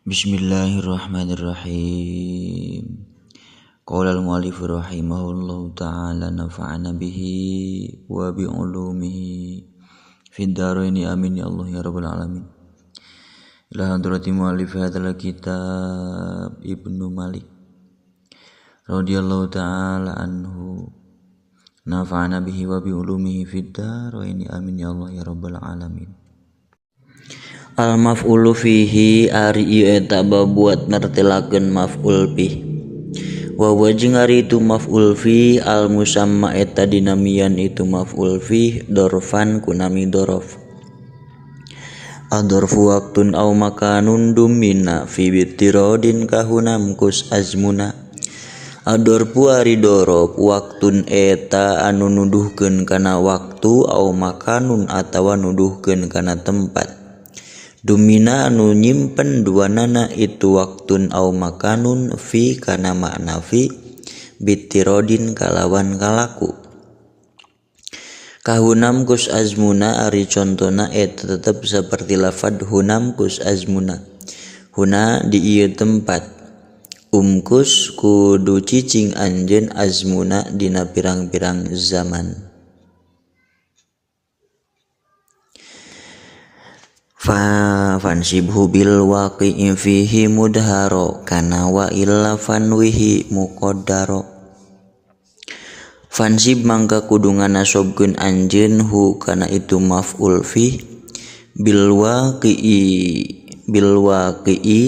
Bismillahirrahmanirrahim. Qala al-mu'allif rahimahullahu ta'ala nafa'ana bihi wa bi ulumihi fid dharaini amin ya Allah ya rabbal alamin. Ila hadrati mu'allif hadzal kitab Ibnu Malik radhiyallahu ta'ala anhu nafa'ana bihi wa bi ulumihi fid dharaini amin ya Allah ya rabbal alamin. Al maf'ulu fihi ari ieu eta babuat nartelakeun maf'ul bih. Wa jeung ari itu maf'ul fi al musamma eta dinamian itu maf'ul fi dorfan kunami dorof. Adorfu waktun au makanun dumina fi bitirodin kahunam kus azmuna. Adorfu ari dorof waktun eta anu nuduhkeun kana waktu au makanun atawa nuduhkeun kana tempat. Dumina anu nyimpen duanana itu waktun au makanun fi kana makna fi bitirodin kalawan kalaku. Kahunam kus azmuna ari contona eta tetep seperti lafad hunam kus azmuna. Huna di ieu tempat. Umkus kudu cicing anjeun azmuna dina pirang-pirang zaman. Fansibhu bil waqi'i fihi mudharo kana wa illa fanwihi muqaddaro. Fansib mangka kudu nganasobkeun anjeun hu kana itu maf'ul fih bil waqi'i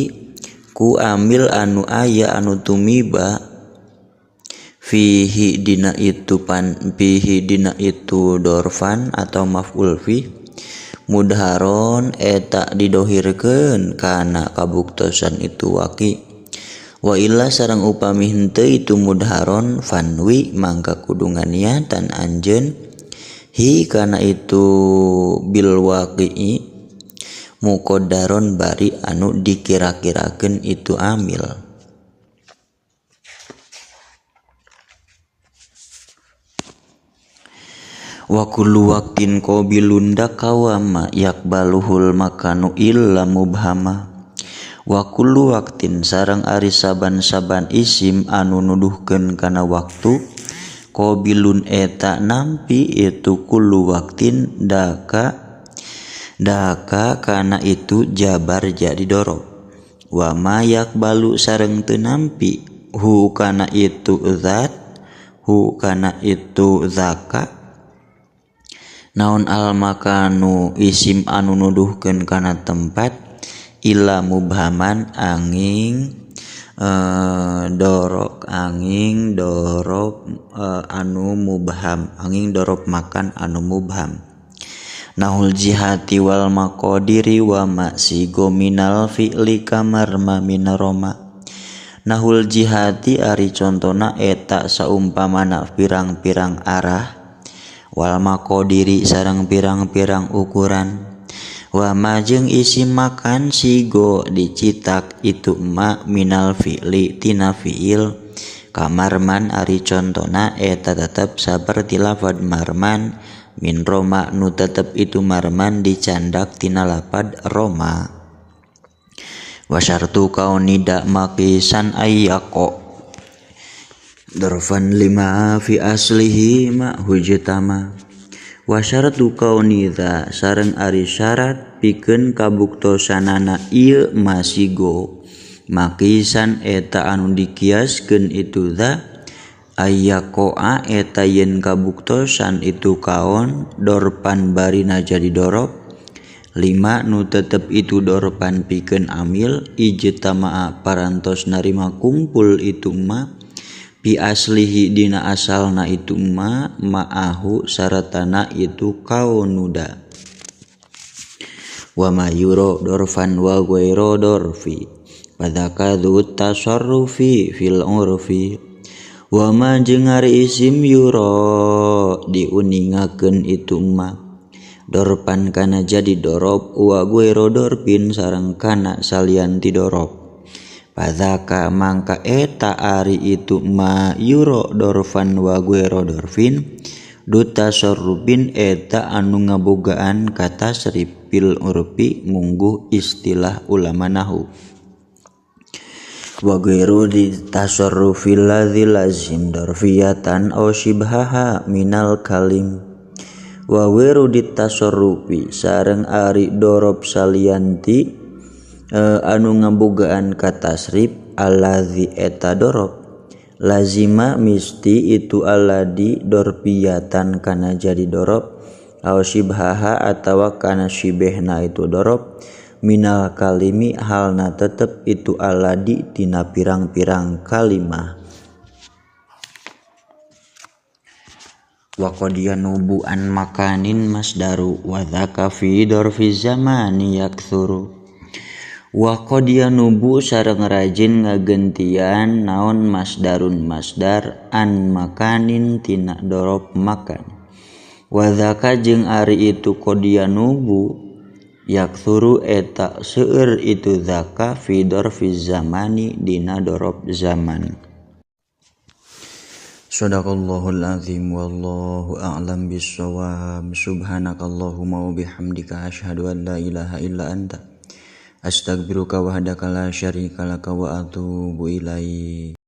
ku amil anu aya anu tumiba fihi dina itu pan fihi dina itu dorfan atau maf'ul fih mudharon eta didohirkeun kana kabuktosan itu waqi wa illa sareng upami henteu itu mudharon fanwi mangka kudu nganiatan anjeun hi kana itu bil waqi'i muqaddaron bari anu dikira-kirakeun itu amil. Wa kullu waqtin qabilun dakawama yakbaluhul makanu illa mubhama. Wa kullu waqtin sareng ari saban-saban isim anu nuduhkeun kana waktu qabilun eta nampi itu kullu waqtin daka daka kana itu jabar jadi dorob. Wa ma yakbalu sareng teu nampi hu kana itu zat hu kana itu zaka naon al makanu isim anu nuduhkeun kana tempat illa mubhaman angin dorok anu mubham angin dorok makan anu mubham. Nahul jihati wal maqadiri wa ma'sigo minal fi'li kamarma minaroma. Nahul jihati ari contona eta saumpamana pirang-pirang arah wal maqadiri sareng pirang-pirang ukuran wa ma jeung isi makan sigo dicitak itu ma minal fi'li tina fi'il kamarman ari contona eta tetep saperti lafad marman min roma nu tetep itu marman dicandak tina lapad roma. Wa syartu kaunida maqisan ayyaqo dorfan lima fi aslihi ma hujtama. Wa syaratu kaunidza sareng ari syarat pikeun kabuktosanana ieu masigo makisan eta anu dikiaskeun itu za ayyaqoa eta yen kabuktosan itu kaon dorpan barina jadi dorob lima nu tetep itu dorpan pikeun amil ijtama'a parantos narima kumpul itu ma bi aslihi dina asalna itu ma ma'ahu saratana itu kaunuda. Wa ma yuro dorfan wa ghairu dorfi padaka dzu tasarrufi fil urfi. Wa ma jeung ari isim yuro diuningakeun itu ma dorpan kana jadi dorob wa ghairu dorfin sareng kana salian ti dorob. Padaka mangka eta ari itu ma yuro dorfan wa ghairu dorfin duta sorrubin eta anu ngabogaan kata seripil urfi mungguh istilah ulama nahu. Wa ghairu di tasarrufil ladzi lazim darfiyatan aw shibhaha minal kalim. Wa ghairu di tasarrufi sareng ari dorob salianti anu ngabogaan ka tasrif alladzi eta dorob lazima misti itu alladzi dorfiyatan kana jadi dorob aw shibhaha atawa kana shibehna itu dorob minal kalimi halna tetep itu alladzi tina pirang-pirang kalimah. Wa qad yanubu an makanin masdaru wa dzaka fi dorfi zamani yaktsuru. Wa qad yanubu sareng rajin ngagentian naon masdarun masdar an makanin tina dorob makan. Wa dzaka jeung ari itu qad yanubu yaktsuru eta seueur itu dzaka fi dorfi zamani dina dorob zaman. Shadaqallahul azim wallahu a'lam bissawab. Subhanakallahumma wa bihamdika asyhadu an la ilaha illa anta astaghfiruka wahdaka la syarika laka wa atubu ilaik.